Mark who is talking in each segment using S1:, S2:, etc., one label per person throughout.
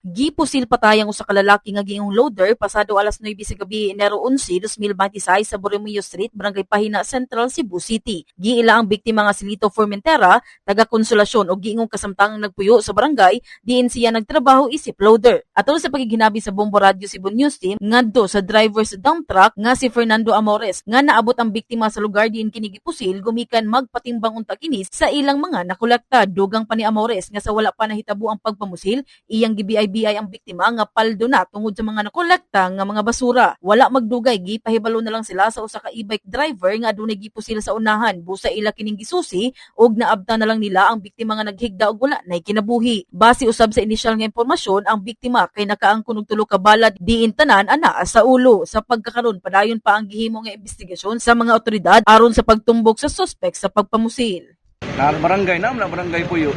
S1: Gipusil patay ang usa ka lalaki nga giingong loader pasado alas 9 sa gabi, Enero 11, 2026 sa Borromeo Street, Barangay Pahina Central, Cebu City. Giila ang biktima nga si Lito Formentera, taga Konsolasyon og giingong kasamtangang nagpuyo sa barangay diin siya nagtrabaho isip loader. Atol sa pagiginabi sa Bombo Radyo Cebu News Team ngadto sa driver sa dump truck nga si Fernando Amores nga naabot ang biktima sa lugar diin kini gipusil gumikan magpatimbang unta kini sa ilang mga nakolekta. Dugang pa ni Amores nga sa wala pa nahitabo ang pagpamusil, iyang gibiay-biay ang biktima nga paldo na tungod sa mga nakolekta nga mga basura. Wala magdugay, gipahibalo na lang sila sa usa ka e-bike driver nga adunay gipusil sa unahan. Busa ila kining gisusi ug naabta na lang nila ang biktima nga naghigda og wala nay kinabuhi. Base usab sa inisyal nga impormasyon, ang biktima kay nakaangkon og tulo ka bala diin tanan anaa sa ulo. Sa pagkakaron, padayon pa ang gihimo nga investigasyon sa mga otoridad aron sa pagtumbok sa suspect sa pagpamusil.
S2: Na barangay na, na barangay puyo.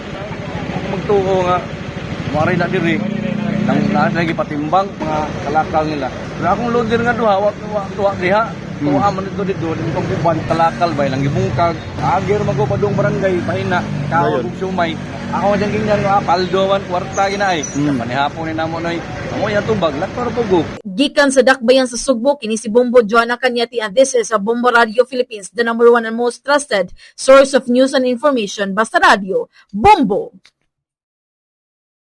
S2: Ako magtuo nga, maray na diri. Nang na lagi patimbang mga kalakal nila. Pero akong loader nga duha, wa wa tuwa diha. Tuwa man dito dito, dito kong uban kalakal bay lang gibungkag. Agir mago padung barangay Pahina, kawa
S3: Dayon.
S2: ug sumay. Ako dyan gingnan nga paldo man kwarta gina ay. Panihapon ni namo noy. Amo ya tubag laktor pugo.
S1: Gikan sa Dakbayan sa Sugbo, kini si Bombo Joanna Cañete and this is a Bombo Radio Philippines, the number one and most trusted source of news and information. Basta Radio, Bombo!